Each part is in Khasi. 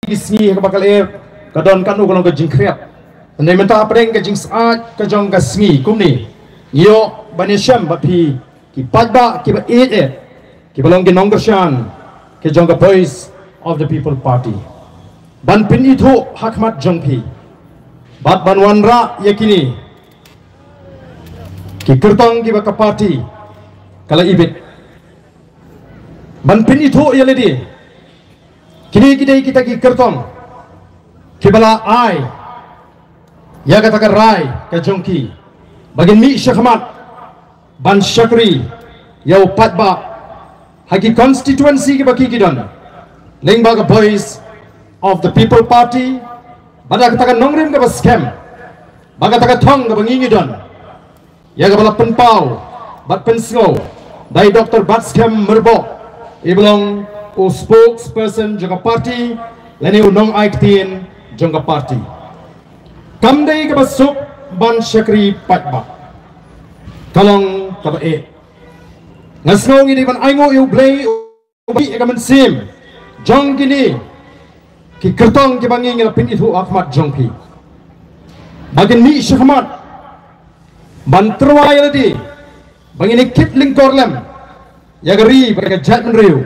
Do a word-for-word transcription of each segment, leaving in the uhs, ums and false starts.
ki sngi ha kaba ka lyer ka don katno ka long ka jingkhriat. Hynrei mynta hapdeng ka jingsyaid ka jong ka sngi kumne, ngi ïoh ban ïashem bad phi ki paidbah kiba ïeit, kiba long ki nongkyrshan ki jong ka Voice of the People Party, ban pynithuh ha khmat jong phi bad ban wanrah ïa kine ki kyrtong kiba ka party ka la ibit, ban pynithuh ïa lade. Kine ki dei kita ki kyrtong kiba la ai ïa kata ka rai ka jong ki ba kin mih shakhmat ban shakri ïa u paidbah ha ki constituency kiba ki ki don, lyngba ka Voice of the People Party, bad kata ka nongrim kaba skhem, bad kata ka thong kaba ngi ngi don, ïa kaba la pynpaw bad pynsngew da i Doctor Batskhem Myrboh, i ba long u spokesperson jong ka party lane u nongai ktien jong ka party. Kam dei kaba suk ban shakri paidbah, ka long kaba eh. Nga sngew ngi dei ban ainguh ïa U Blei, uba ïa ka mynsiem jong kine ki kyrtong kiba ngi ngi la pynithuh ha khmat jong phi, ba kin mih shakhmat ban tyrwa ïa lade, ba ngin ïa kit lyngkor lem ïa ka ri bad ka jaitbynriew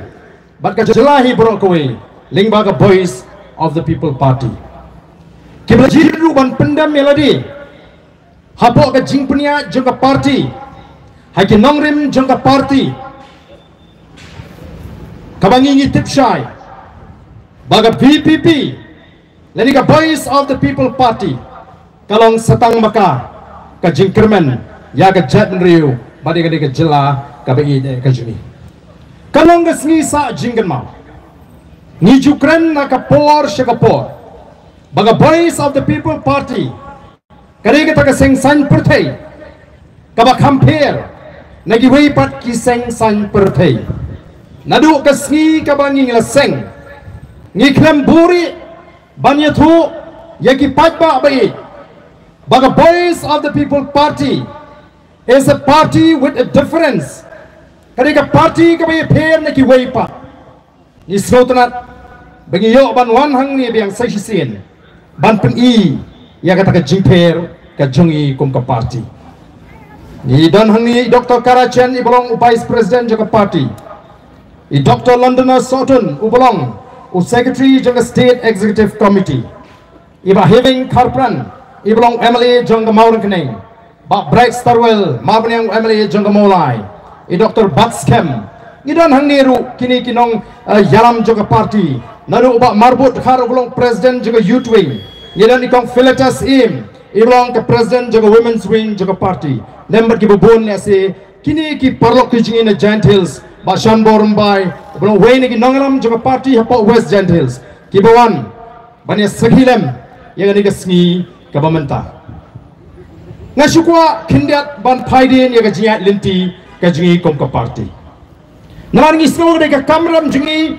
bad ka jylla hi baroh kawei, lyngba ka Voice of the People Party. Kiba la jied ruh ban pyndem ïa lade hapoh ka jingpynïaid jong ka party ha ki nongrim jong ka party, kaba ngi ngi tip shai ba ka V P P lane ka Voice of the People Party ka long sa tang ma ka ka jingkyrmen ïa ka jaitbynriew bad ïa ka jylla kaba ïeit ka jong ngi. Ka long ka sngi sah jingkynmaw. Ngi ju kren na ka por sha ka por ba ka Voice of the People Party ka dei kata ka seng saiñ pyrthei kaba kham pher na kiwei pat ki seng saiñ pyrthei. Naduh ka sngi kaba ngi la seng, ngi khlem buhrieh ban ïathuh ïa ki paidbah ba ïeit ba ka Voice of the People Party is a party with a difference. Ka dei ka party kaba ïapher na kiwei pat. Ngi sngewtynnat ba ngi ïoh ban wan hangne biang sa shisien ban pyni ïa kata ka jingpher ka jong ngi kum ka party. Ngi don hangne i Doctor Kara Chen, i ba long u Vice President jong ka party, i Doctor Londoner Sohtun, u ba long u Secretary jong ka State Executive Committee, i Bah Hewing Kharpran, i ba long M L A jong ka Mawryngkneng, Bah Brightstarwell Marbaniang, M L A jong ka Mawlai, i Doctor Batskhem. Ngi don hangne ruh kine ki nong, eh, ïalam jong ka party. Naduh u Bah Marbud Dkhar, u ba long President jong ka Youth Wing. Ngi don i Kong Philetas Im, i ba long ka President jong ka Women's Wing jong ka party. Lem bad kiba bun lehse kine ki paralok ki jong ngi na Jaintia Hills, Bah Shanbor Rymbai, u ba long uwei na ki nongïalam jong ka party hapoh West Jaintia Hills, kiba wan ban ïa sakhi lem ïa kane ka sngi kaba mynta. Nga shu kwah khyndiat ban phai dien ïa ka jingïaid lynti ka jong ngi kum ka party. Namar ngi sngew ka dei ka kamram jong ngi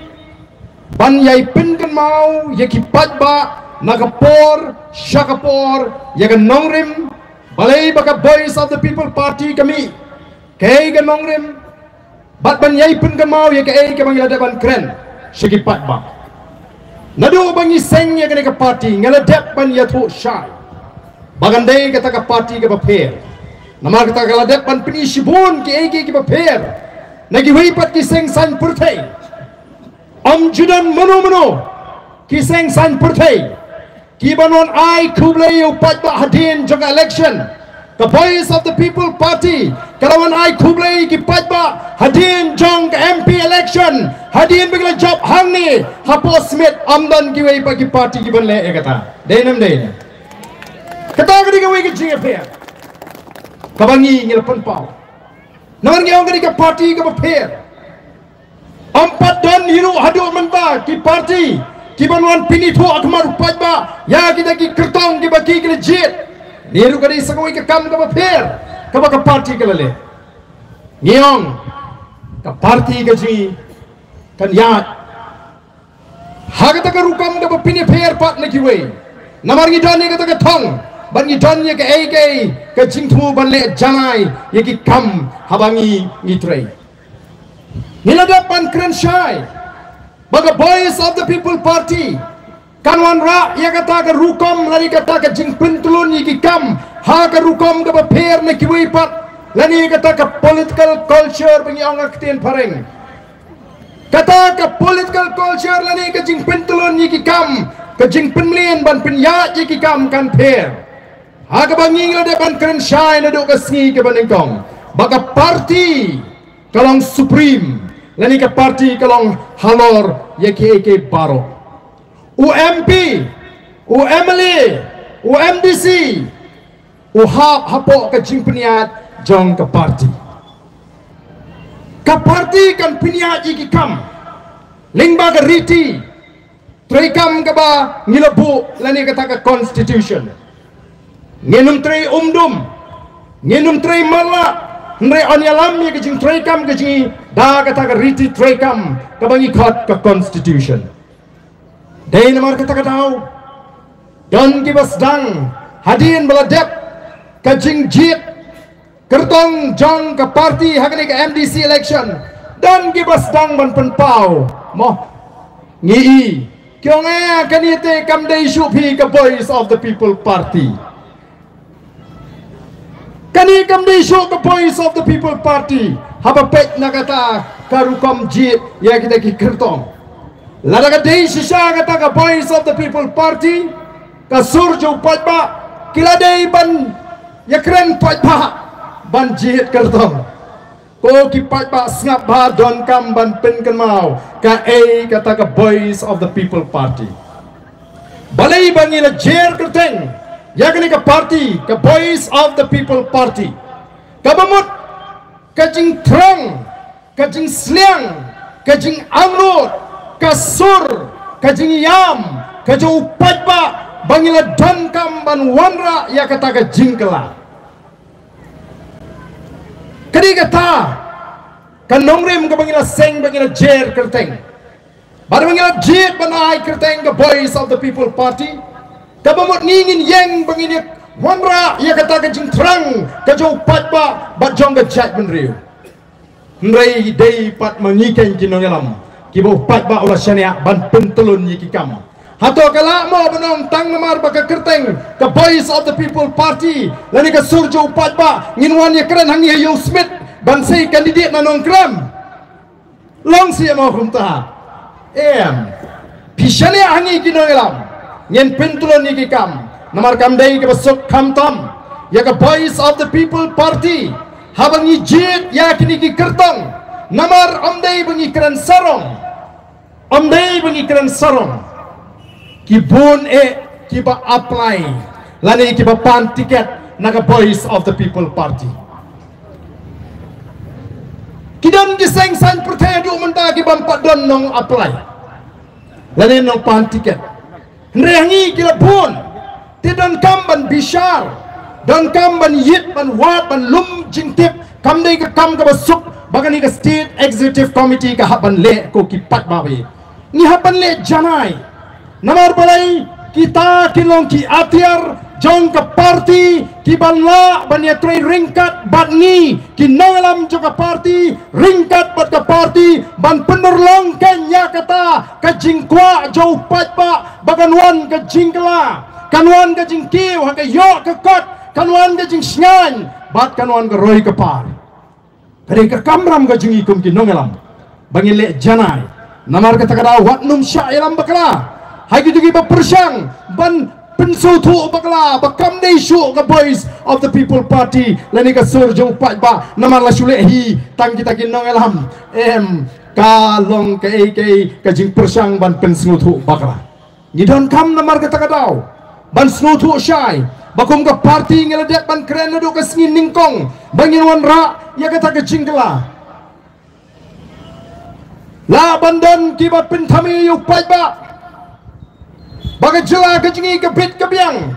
ban ïai pynkynmaw ïa ki paidbah na ka por sha ka por, ïa ka nongrim, balei ba ka Voice of the People Party ka mih, kaei ka nongrim, bad ban ïai pynkynmaw ïa kaei kaba ngi la dep ban kren sha ki paidbah. Naduh ba ngi seng ïa kane ka party nga la dep ban ïathuh shai ba kan dei kata ka party kaba pher. Namar kata ka la dep ban pyni shibun kiei kiei kiba pher na kiwei pat ki seng saiñ pyrthei. Ym ju don mano mano ki seng saiñ pyrthei kiban wan ai khublei ïa u paidbah hadien jong ka election. Ka Voice of the People Party ka la wan ai khublei ki paidbah hadien jong ka M P election, hadien ba ki la jop hangne hapoh Smit. Ym don kiwei pat ki party kiban leh ïa kata. Dei ne ym dei? Kata ka dei kawei ka jingïapher kaba ngi ngi la pynpaw. Namar ngi ong ka dei ka party kaba pher. Ym pat don hi ruh haduh mynta ki party kiban wan pynithuh ha khmat u paidbah ïa kita ki kyrtong kiba ki ki la jied. Ni ruh ka dei sa kawei ka kam kaba pher kaba ka party ka la leh. Ngi ong ka party ka jong ngi kan ïaid ha kata ka rukom kaba pynïapher pat na kiwei. Namar ngi don ïa kata ka thong bad ngi don ïa kaei kaei ka jingthmu ban leh janai ïa ki kam haba ngi ngi trei. Ngi la dep ban kren shai ba ka Voice of the People Party Kan wanrah ïa kata ka rukom lane kata ka jingpyntlun ïa ki kam ha ka rukom kaba pher na kiwei pat, lane kata ka political culture ba ngi ong ha ka ktien phareng. Kata ka political culture lane ka jingpyntlun ïa ki kam, ka jingpynmlien ban pynïaid ïa ki kam kan pher. Ha kaba ngi la dep ban kren shai naduh ka sngi kaba nyngkong ba ka party ka long supreme, lane ka party ka long halor ïa kiei kiei baroh. U M P, u M L A, u M D C, u hap hapoh ka jingpynïaid jong ka party. Ka party kan pynïaid ïa ki kam lyngba ka riti treikam kaba ngi la buh lane kata ka constitution. Ngin ym trei umdum, ngin ym trei matlah, hynrei yn ïalam ïa ka jingtreikam ka jong ngi da kata ka riti treikam kaba ngi khot ka constitution. Dei namar kata ka daw don kiba sdang hadien ba la dep ka jingjied kyrtong jong ka party ha kane ka M D C election, don kiba sdang ban pynpaw. Mo, ngi i ki ong, eh, kane te kam dei shuh phi ka Voice of the People Party. Kane kam dei shuh ka Voice of the People Party. Haba peit na kata ka rukom jied ïa kita ki kyrtong, lada ka dei shisha kata ka Voice of the People Party, ka sur jong u paidbah, ki la dei ban ïakren paidbah ban jied kyrtong. Ko ki paidbah, sngap bha, donkam ban pynkynmaw kaei kata ka Voice of the People Party. Balei ba ngi la jer kyrteng ïa kane ka party ka Voice of the People Party? Kaba mut ka jingthrang, ka jingsliang, ka jingangnud, ka sur, ka jingïam ka jong u paidbah ba ngi la donkam ban wanrah ïa kata ka jingkylla. Ka dei kata ka nongrim kaba ngi la seng, ba ngi la jer kyrteng, bad ba ngi la jied ban ai kyrteng ka Voice of the People Party. Kaba mut ngi ngin ïeng ba ngin ïa wanrah ïa kata ka jingthrang ka jong u paidbah bad jong ka jaitbynriew. Hynrei dei pat ma ngi keiñ ki nongïalam kiba u paidbah u la shaniah ban pyntlun ïa ki kam. Hato ka lah mo ban ong tang namar ba ka kyrteng ka Voice of the People Party lane ka sur jong u paidbah ngin wan ïakren hangne ha Ïew Smit ban sei candidate na Nongkrem? Long sih mo kumta? Em. Phi shaniah ha ngi ki nongïalam, ngin pyntlun ïa ki kam. Namar kam dei kaba suk khamtam ïa ka Voice of the People Party haba ngi jied ïa kine ki kyrtong. Namar ym dei ba ngi kren sarong, ym dei ba ngi kren sarong, ki bun eh kiba apply lane kiba pan tiket na ka Voice of the People Party. Ki don ki seng saiñ pyrthei haduh mynta ki bym pat don nong apply lane nong pan tiket. Hynrei ha ngi ki la bun. Te donkam ban bishar, donkam ban ïit, ban wad, ban lum jingtip. Kam dei ka kam kaba suk ba kane ka State Executive Committee ka hap ban leh, ko ki paidbah. Ngi hap ban leh janai. Namar balei? Kita ki long ki atiar jong ka party kiban lah ban ïatrei ryngkat bad ngi ki nongïalam jong ka party, ryngkat bad ka party ban pynurlong keiñ ïa kata ka jingkwah jong u paidbah ba kan wan ka jingkylla, kan wan ka jingkiew ha ka ïoh ka kot, kan wan ka jingshngaiñ bad kan wan ka roi ka par. Ka dei ka kamram ka jong ngi kum ki nongïalam ba ngin leh janai. Namar kata ka daw wat nym shah ïalam bakla ha kito kiba pyrshang ban pynsngewthuh bakla ba kam dei shuh ka Voice of the People Party lane ka sur jong u paidbah. Namar la shu leh hi tang kita ki nongïalam, em, ka long kaei kaei ka jingpyrshang ban pynsngewthuh bakla. Ngi donkam namar kata ka daw ban sngewthuh shai ba kum ka party ngi la dep ban kren naduh ka sngi nyngkong ba ngin wanrah ïa kata ka jingkylla. Lah ban don kiba pynthame ïa u paidbah ba ka jylla ka jong ngi ka bit ka biang.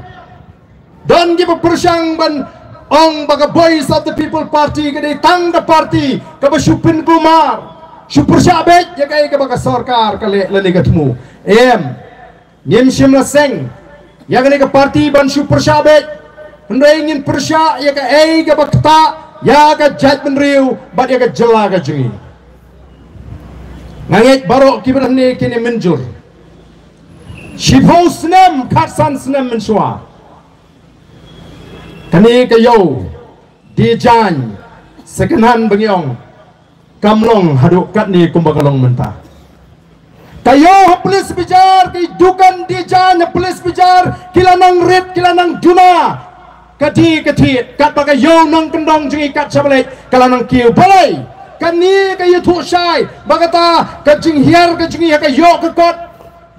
Don kiba pyrshang ban ong ba ka Voice of the People Party ka dei tang ka party kaba shu pynkulmar, shu pyrshah beit ïa kaei kaba ka sorkar ka leh lane ka thmu. Em, ngim shym la seng ïa kane ka party ban shu pyrshah beit. Hynrei ngin pyrshah ïa kaei kaba ktah ïa ka jaitbynriew bad ïa ka jylla ka jong ngi. Nga ngeit baroh kiba don hangne kin ïa mynjur. Shiphew snem, khatsan snem mynshuwa, kane ka ïew die jaiñ second hand ba ngi ong kam long haduh katne kumba ka long mynta. Ka ïew ha Plis Bazaar, ki dukan die jaiñ ha Plis Bazaar ki la nang rit, ki la nang duna. Ka die ka thied, katba ka ïew nongkyndong jong ngi kat shaba leit ka la nang kiew. Balei? Kane ka ïathuh shai ba kata ka jinghiar ka jong ngi ha ka ïoh ka kot,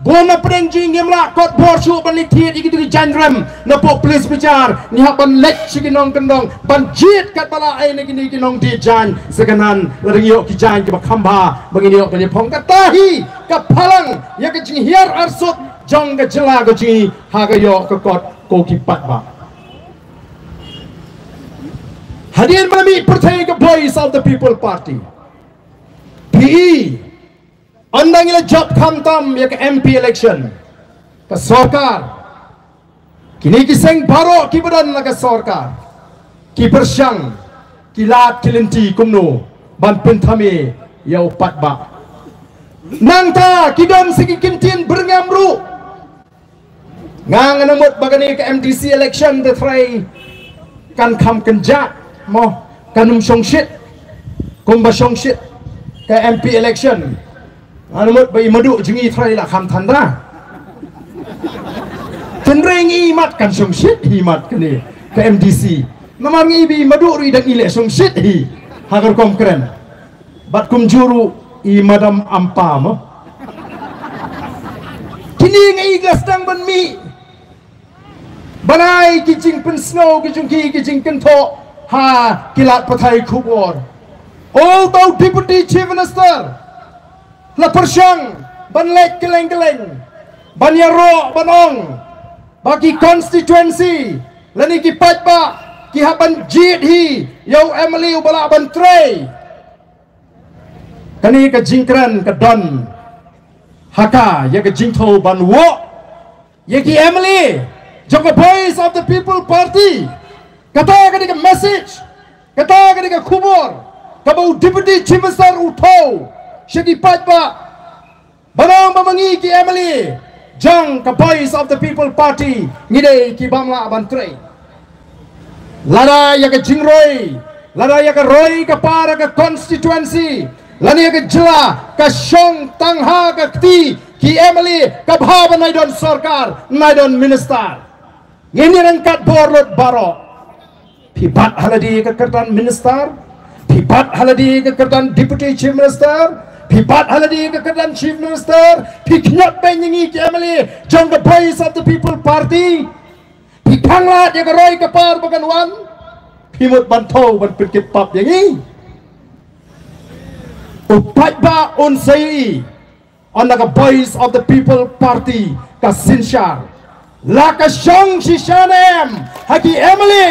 bun na pdeng jong ngi ngim lah kot bor shuh ban leit thied ïa kito ki jaiñ rem na poh Plis Bazaar. Ngi hap ban leit sha ki nongkyndong ban jied katba lah ei na kine ki nong die jaiñ second hand, lada ngi ïoh ki jaiñ kiba kham bha ba ngin ïoh ban ïaphong. Kata hi ka phalang ïa ka jinghiar arsut jong ka jylla ka jong ngi ha ka ïoh ka kot, ko ki paidbah. Hadien ba la mih pyrthei ka Voice of the People Party, phi i, ynda ngi la jop khamtam ïa ka M P election, ka sorkar, kine ki seng baroh kiba don la ka sorkar ki pyrshang, ki lad ki lynti kumno ban pynthame ïa u paidbah. Nangta ki don sa ki kyntien byrngem ruh. Nga ngan mut ba kane ka M D C election te trai kan kham kynjah mo, kan ym shongshit kumba shongshit ka M P election. Ngan mut ba i Madu jong ngi trai la kham than da. Tynrai ngi mat kan shongshit hi mat kane ka M D C. Namar ngi ba i Madu ruh i dang i leh shongshit hi ha ka rukom kren. Bad kumjuh ruh i Madam Ampa mo. Kine ngi la sdang ban mih ban ai ki jingpynsngew ki jong ki, ki jingkynthoh ha ki lad pathai khubor. Uta u Deputy Chief Minister la pyrshang ban leit kylleng kylleng ban ïaroh ban ong ba ki constituency lane ki paidbah ki hap ban jied hi ïa u M L A uba lah ban trei. Kane ka jingkren ka don ha ka ïa ka jingthaw ban wad ïa ki M L A jong ka Voice of the People Party. Kata ka dei ka message, kata ka dei ka khubor kaba u Deputy Chief Minister u thaw sha ki paidbah. Ba nang ba ma ngi ki M L A jong ka Voice of the People Party ngi dei ki bym lah ban trei. Lada ïa ka jingroi, lada ïa ka roi ka par ka constituency lane ïa ka jylla ka shong tang ha ka kti ki M L A, ka bha ba nai don sorkar, nai don minister. Ngin ïa ryngkat bor lut baroh. Phi bat ha lade ka kyrdan minister, phi bat ha lade ka kyrdan deputy chief minister, phi bat ha lade ka kyrdan chief minister, phi khñiot beiñ ïa ngi ki M L A jong ka Voice of the People Party. Phi khanglad ïa ka roi ka par ba kan wan, phi mut ban thaw ban pynkit pap ïa ngi. U paidbah un sa ïohi ynda ka Voice of the People Party ka synshar. La ka shong shisha ne em ha ki M L A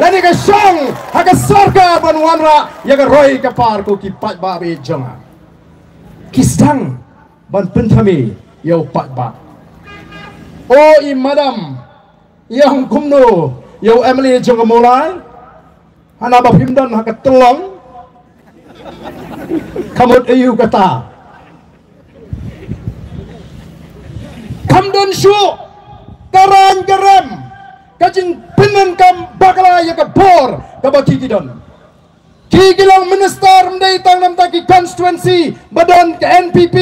lane ka shong ha ka sorkar ban wanrah ïa ka roi ka par, ko ki paidbah ba ïeit jong nga. Ki sdang ban pynthame ïa u paidbah. O i madam, ïa hong kumno ïa u M L A jong ka Mawlai? Hana ba phim don ha ka tyllong. Ka mut aïu kata? Kam don shuh ka rang ka rem, ka jingpyndonkam bakla ïa ka bor kaba ki ki don. Ki ki long minister ym dei tang namar ki constituency ba don ka N P P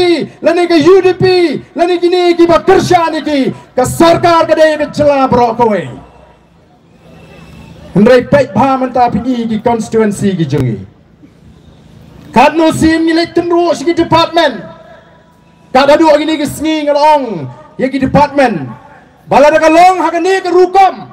lane ka U D P lane kine kiba kyrshan ïa ki. Ka sorkar ka dei ka jylla baroh kawei. Hynrei peit bha mynta phi ki constituency ki jong ngi. Katno sien ngi leit kynruh sha ki department. Ka da duh kine ki sngi nga la ong ïa ki department ba lada ka long ha kane ka rukom,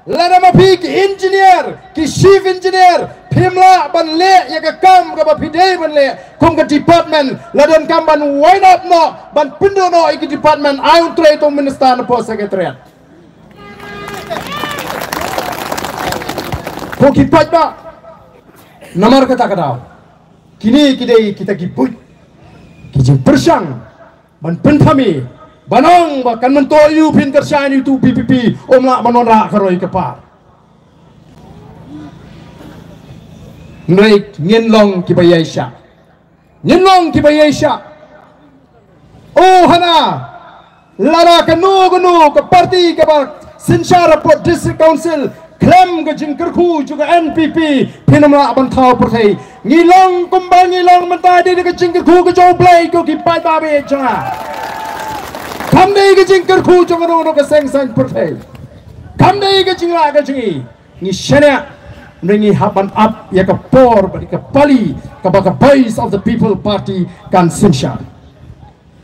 lada ma phi ki engineer, ki chief engineer, phim lah ban leh ïa ka kam kaba phi dei ban leh kum ka department, la donkam ban wind up noh, ban pynduh noh ïa ki department, ai un trei uto u minister na poh secretariat. Ko ki paidbah, namar kata ka daw kine ki dei kita ki buit ki jingpyrshang ban pynthame, ban ong ba kan myntoi ïa u phin kyrshan ïa uto u V P P, um lah ban wanrah ka roi ka par. Hynrei ngin long kiba ïaishah. Ngin long kiba ïaishah. O hana, Lada kano kano ka party kaba synshar hapoh District Council khlem ka jingkyrkhu jong ka N P P, phin ym lah ban thaw pyrthei. Ngi long kumba ngi long mynta dei da ka jingkyrkhu ka jong U Blei, ko ki paidbah ba ïeit jong nga. Kam dei ka jingkyrkhu jong kano kano ka seng saiñ pyrthei. Kam dei ka jinglah ka jong ngi. Ngi shaniah, ngi hap ban ap ïa ka por bad ïa ka pali kaba ka Voice of the People Party kan synshar.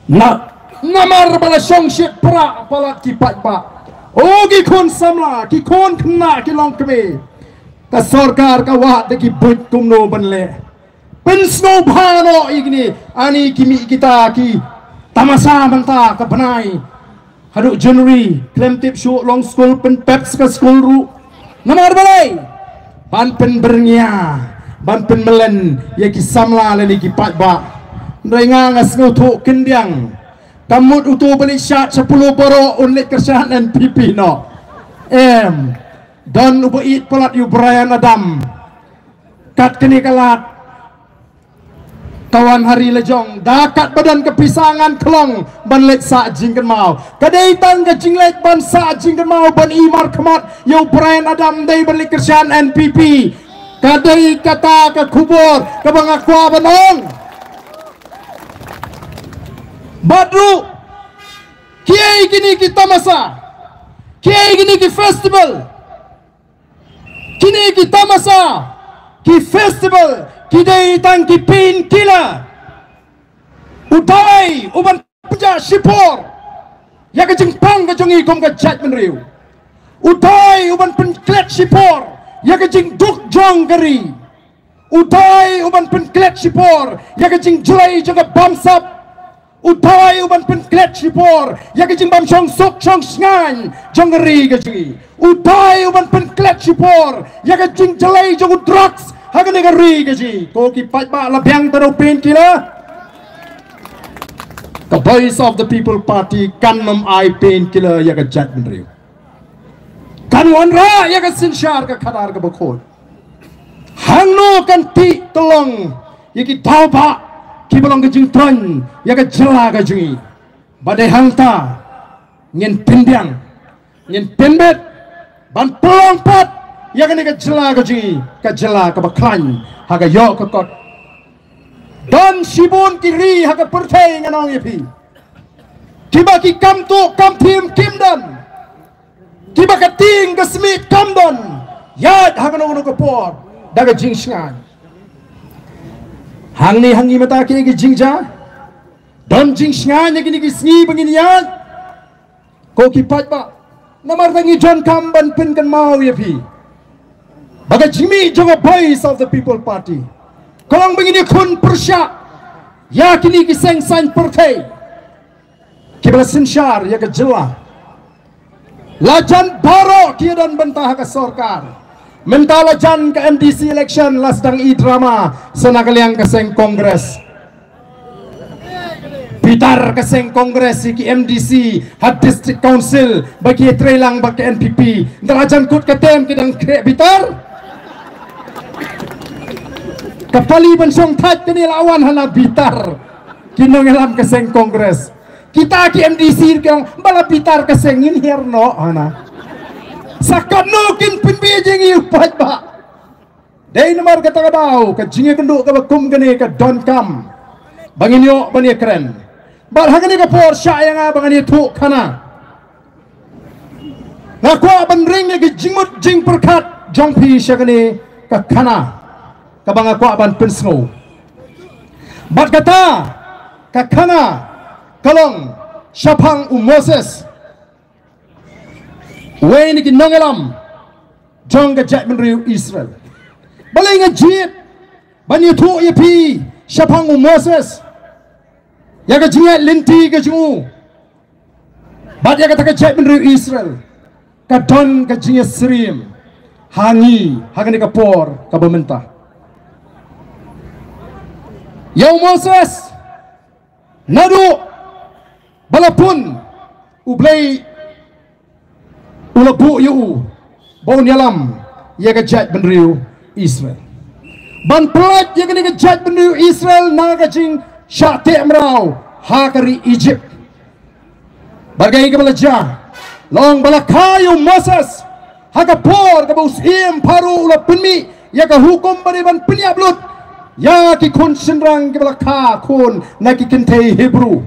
Na, namar ba la shong shit pra palat ki paidbah. O ki khun samla, ki khun khynnah, ki longkmie. Ka sorkar ka wad da ki buit kumno ban leh. Pynsngewbha noh ïa kine, ani ki mih kita ki tamasa mynta ka bnai. Haduh January, khlem tip shuh long skul, pynpep sa ka skul ruh. Namar balei? Ban pynbyrngia, ban pynmlien ïa ki samla lane ki paidbah. Hynrei nga nga sngewthuh khyndiang. Ka mut uto ba leit shad sha polo baroh un leit kyrshan N P P noh. Em. Don uba ïeit palat ïa u Bryan Adam. Kat kane ka lad. Ka wan ha ri la jong, da kat ba don ka pisa ngan khlong ban leit sah jingkynmaw. Ka dei tang ka jingleit ban sah jingkynmaw ban i markhmat ïa u Bryan Adam, dei ban leit kyrshan N P P. Ka dei kata ka khubor kaba nga kwah ban ong. Bad ruh, kiei kine ki tamasa, kiei kine ki festival. Kine ki tamasa, ki festival, ki dei tang ki painkiller. U dei u ban pynjah shipor ïa ka jingpang ka jong ngi kum ka jaitbynriew. U dei u ban pynklet shipor ïa ka jingduk jong ka ri. U dei u ban pynklet shipor ïa ka jingjlei jong ka bamsap. U dei u ban pynklet shipor ïa ka jingbymshong suk shong shngaiñ jong ka ri ka jong ngi. U dei u ban pynklet shipor ïa ka jingjlei jong u drugs ha kane ka ri ka jong ngi. Ko ki paidbah, la biang tang u painkiller. Ka Voice of the People Party kan ym ai painkiller ïa ka jaitbynriew. Kan wanrah ïa ka synshar ka khadar kaba khuid. Hangno kan tih tyllong ïa ki daw bah kiba long ka jingthrang ïa ka jylla ka jong ngi. Ba dei hangta ngin pynbiang, ngin pynbit ban pynlong pat ïa kane ka jylla ka jong ngi, ka jylla kaba khlaiñ ha ka ïoh ka kot. Don shibun ki ri ha ka pyrthei, ngan ong ïa phi, kiba ki kam tuh kam thim kim don. Kiba ka tieng ka smiej kam don, ïaid ha kano kano ka por da ka jingshngaiñ. Hangne ha ngi mynta kiei ki jingjia? Don jingshngaiñ ha kine ki sngi ba ngin ïaid? Ko ki paidbah, namar ba ngi donkam ban pynkynmaw ïa phi ba ka jingmih jong ka Voice of the People Party ka long ba ngin ïakhun pyrshah ïa kine ki seng saiñ pyrthei kiba la synshar ïa ka jylla. La jan baroh ki ïadon bynta ha ka sorkar. Mynta la jan ka M D C election, la sdang i drama sa na ka liang ka seng Congress. Bitar ka seng Congress ïa ki M D C ha District Council ba ki trei lang bad ka N P P. Nda la jan kut ka tem ki dang khreh bitar. Ka pali ban shong thait kane la wan hana bitar ki nongïalam ka seng Congress. Kita ki M D C ki ong ba la bitar ka seng, ngin hiar noh hana. Sa katno kin pynbiej ïa ngi u paidbah. Dei namar kata ka daw ka jingïakynduh kaba kum kane ka donkam ba ngin ïoh ban ïakren. Bad ha kane ka por shah ïa nga ba ngan ïathuh khana. Nga kwah ban ring ïa ka jingmut jingpyrkhat jong phi sha kane ka khana kaba nga kwah ban pynsngew. Bad kata ka khana ka long shaphang u Moses, uwei na ki nongïalam jong ka jaitbynriew Israel. Balei nga jied ban ïathuh ïa phi shaphang u Moses, ïa ka jingïaid lynti ka jong u bad ïa kata ka jaitbynriew Israel? Ka don ka jingïasyriem ha ngi ha kane ka por kaba mynta. Ïa u Moses, naduh ba la pun, U Blei u la buh ïa u ba un ïalam ïa ka jaitbynriew Israel, ban pyllait ïa kane ka jaitbynriew Israel na ka jingshah teh mraw ha ka ri Egypt. Bad kaei kaba la jia? Long ba la kha ïa u Moses ha ka por kaba u syiem Pharaoh u la pynmih ïa ka hukum ba dei ban pynïap lut ïa ki khun shynrang kiba la kha khun na ki kynthei Hebru.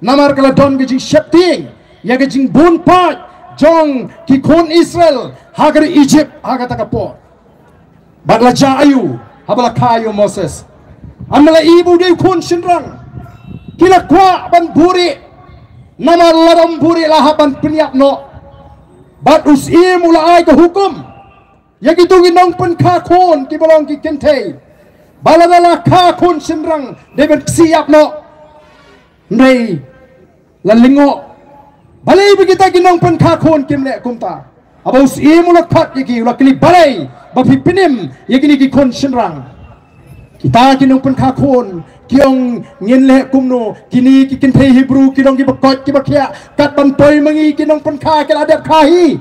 Namar ka la don ka jingsheptieng ïa ka jingbun paid jong ki khun Israel ha ka ri Egypt ha kata ka por. Bad la jia aïu haba la kha ïa u Moses? Ym la i ba u dei u khun shynrang. Ki la kwah ban buhrieh, namar lada ym buhrieh la hap ban pynïap noh. Bad u syiem u la ai ka hukum ïa kito ki nongpynkha khun kiba long ki kynthei ba lada la kha khun shynrang dei ban ksih ïap noh. Hynrei la lyngngoh. Balei ba kita ki nongpynkha khun kim leh kumta? Haba u syiem u la khot ïa ki, u la kylli, balei ba phi pynim ïa kine ki khun shynrang? Kita ki nongpynkha khun ki ong, ngin leh kumno, kine ki kynthei Hebru ki long kiba koit kiba khiah, kat ban poi ma ngi ki nongpynkha ki la dep kha hi.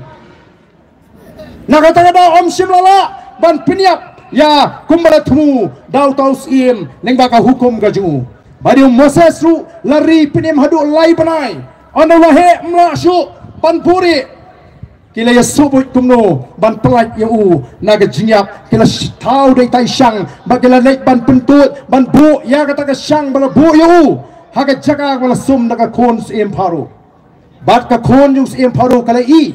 Na kata ka daw ym shym la lah ban pynïap ïa kumba la thmu da uta u syiem lyngba ka hukum ka jong u. Bad ïa u Moses ruh la ri pynim haduh lai bnai. Ynda u la heh ym lah shuh ban buhrieh. Ki la ïa sngewbha kumno ban pyllait ïa u na ka jingïap, ki la thaw da itai shang bad ki la leit ban pyntud ban buh ïa kata ka shang ba la buh ïa u ha ka jaka ba la sum da ka khun syiem Pharaoh. Bad ka khun jong u syiem Pharaoh ka la i.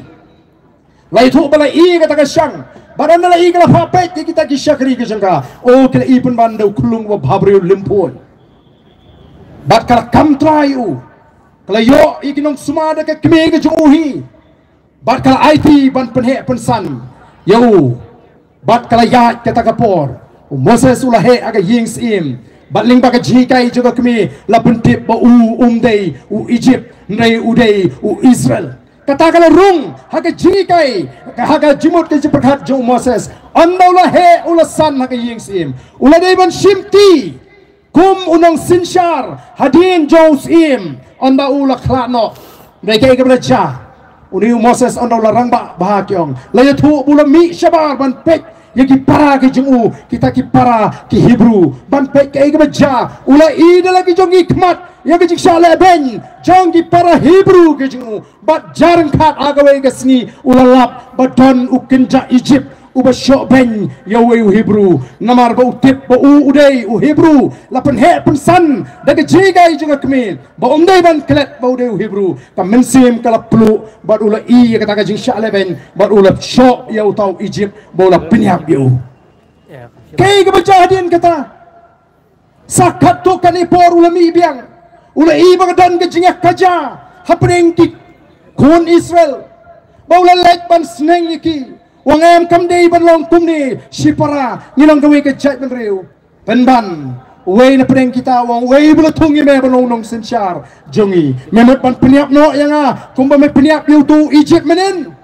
La ïathuh ba la i kata ka shang. Bad ynda la i ka la phah peit ïa kita ki shakri ka jong ka. O, ki la i pynban da u khyllung ba bha briew lymphuh. Bad ka la kam trai ïa u. Ka la ïoh ïa ki nongsumar da ka kmie ka jong u hi. Bad ka la aiti ban pynheh pynsan ïa u. Bad ka la ïaid kata ka por, u Moses u la heh ha ka ïing syiem. Bad lyngba ka jinghikai jong ka kmie la pyntip ba u um dei u Egypt, hynrei u dei u Israel. Kata ka la rung ha ka jinghikai, ha ka jingmut ka jingpyrkhat jong u Moses. Ynda u la heh u la san ha ka ïing syiem, u la dei ban shim ti kum u nongsynshar hadien jong u syiem. Ynda u la khlad noh, hynrei kaei kaba la jia? Une u Moses ynda u la rangbah bha ki ong, la ïathuh ba u la mih shabar ban peit ïa ki para ki jong u, kita ki para ki Hebru, ban peit kaei kaba jia. U la i da la ki jong ki khmat ïa ka jingshah lehbeiñ jong ki para Hebru ki jong u. Bad jar ryngkat ha kawei ka sngi u la lap ba don u kynja Egypt uba shoh beiñ ïa uwei u Hebru. Namar ba u tip ba u u dei u Hebru, la pynheh pynsan da ka jinghikai jong ka kmie ba um dei ban klet ba u dei u Hebru. Ka mynsiem ka la pluh bad u la i ïa kata ka jingshah lehbeiñ bad u la shoh ïa uta u Egypt ba u la pynïap ïa u. Kaei kaba jia hadien kata? Sa katto katne por u la mih biang. U la i ba ka don ka jingïakajia hapdeng ki khun Israel, ba u la leit ban sneng ïa ki. U ong, em, kam dei ban long kumne, shipara, ngi long kawei ka jaitbynriew. Pynban, uwei na pdeng kita u ong, uwei ba la thung ïa me ban long u nongsynshar jong ngi, me mut ban pynïap noh ïa nga kumba me pynïap ïa uto u Egypt mynnin.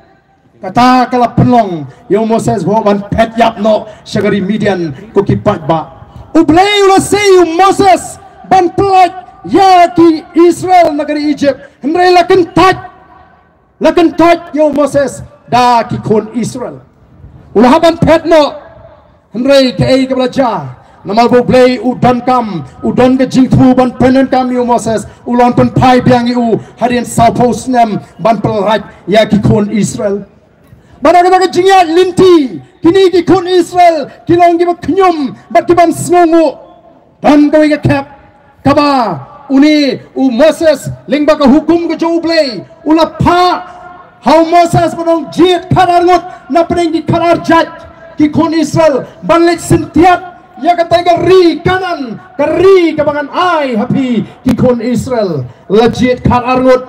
Kata ka la pynlong ïa u Moses ba u ban phet ïap noh sha ka ri Midian ko ki paidbah. U Blei u la sei ïa u Moses ban pyllait ïa ki Israel na ka ri Egypt, hynrei la kyntait, la kyntait ïa u Moses da ki khun Israel. U la hap ban phet noh. Hynrei kaei kaba la jia? Namar ba u Blei u donkam, u don ka jingthmu ban pyndonkam ïa u Moses, u la wan pynphai biang ïa u hadien sawphew snem ban pyllait ïa ki khun Israel. Bad ha kata ka jingïaid lynti, kine ki khun Israel ki long kiba khñium bad kiban sngewnguh. Don kawei ka khep kaba une u Moses lyngba ka hukum ka jong u Blei u la phah ha u Moses ban ong jied khatar ngut na pdeng ki khatar jait ki khun Israel ban leit syntiat ïa kata ka ri Kanaan, ka ri kaba ngan ai ha phi ki khun Israel. La jied khatar ngut,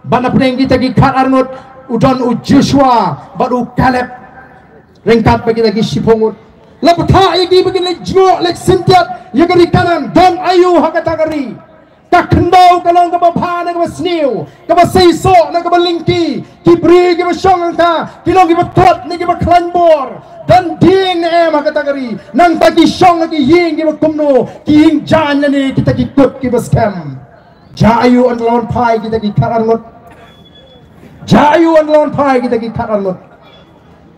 bad na pdeng kita ki khatar ngut u don u Joshua bad u Kaleb. Ryngkat bad kita ki shiphew ngut, la pathah ïa ki ba kin leit jngoh leit syntiat ïa ka ri Kanaan. Don aïu ha kata ka ri? Ka khyndew ka long kaba bha ne kaba sniew, kaba seisoh ne kaba lyngkhi? Ki briew kiba shong hangta ki long kiba tlot ne kiba khlaiñ bor? Don dieng ne em ha kata ka ri? Nangta ki shong ha ki ïing kiba kumno? Ki ïing jaiñ lane kita ki kut kiba skhem? Jia aïu ynda la wan phai kita ki khatar ngut? Jia aïu ynda la wan phai kita ki khatar ngut?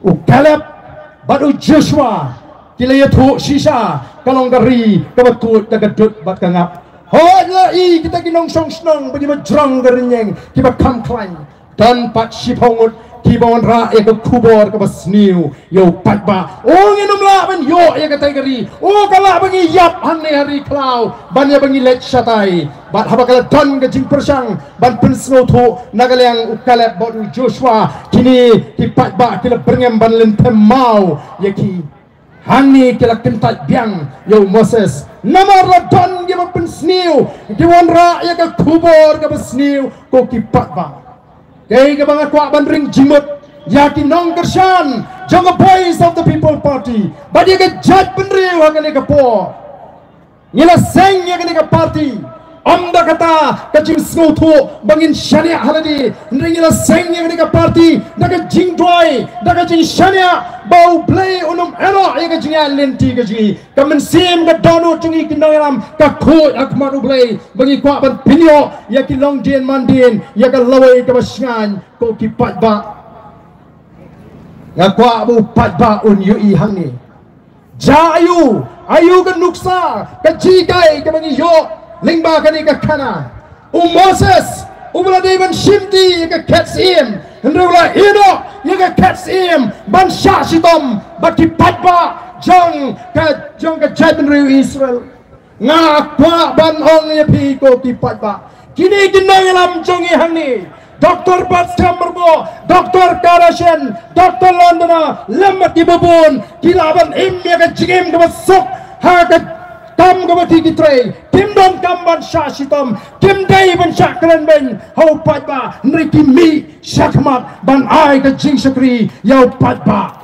U Kaleb bad u Joshua ki la ïathuh shisha, ka long ka ri kaba tuid da ka dud bad ka ngap. Hooid, la i kita ki nongshong shnong ba ki ba jrong ka rynïeng, ki ba kham khlaiñ. Don pat shiphew ngut ki ba wanrah ïa ka khubor ka ba sniew ïa u paidbah. O, ngin ym lah ban ïoh ïa katai ka ri. O, ka lah ba ngi ïap hangne ha ri khlaw ban ïa ba ngi leit shatai. Bad haba ka la don ka jingpyrshang ban pynsngewthuh na ka liang u Kaleb bad u Joshua, kine ki paidbah ki la byrngem ban lynthem maw ïa ki. Hangne ki la kyntait biang ïa u Moses. Namar la don ki ba pynsniew, ki wanrah ïa ka khubor ka ba sniew ko ki paidbah. Kaei kaba nga kwah ban ring jingmut ïa ki nongkyrshan jong ka Voice of the People Party bad ïa ka jaitbynriew ha kane ka por. Ngi la seng ïa kane ka party ym da kata ka jingsngewthuh ba ngin shaniah ha lade, hynrei ngi la seng ïa kane ka party da ka jingduwai, da ka jingshaniah ba U Blei un ym ïehnoh ïa ka jingïaid lynti ka jong ngi. Ka mynsiem ka dohnud jong ngi ki nongïalam ka khuid ha khmat U Blei ba ngi kwah ban pynïoh ïa ki longdien mandien, ïa ka lawei ka ba shngaiñ ko ki paidbah. Nga kwah ba u paidbah un ïohi hangne. Jia aïu, aïu ka nuksa, ka jinghikai ka ba ngi ïoh lyngba kane ka khana. U Moses u ba la dei ban shimti ïa ka khet syiem, hynrei u la ïehnoh ïa ka khet syiem ban shah shitom bad ki paidbah jong ka, jong ka jaitbynriew Israel. Nga kwah ban ong ïa phi ko ki paidbah, kine ki nongïalam jong ngi hangne, Doctor Batskhem Myrboh, Doctor Kara Shen, Doctor Londona, lem bad ki babun, ki lah ban im ïa ka jingim ka ba suk ha ka kam ka ba ki trei. Kim donkam ban shah shitom, kim dei ban shah krenbeiñ ha u paidbah, hynrei ki mih shakhmat ban ai ka jingshakri ïa u paidbah.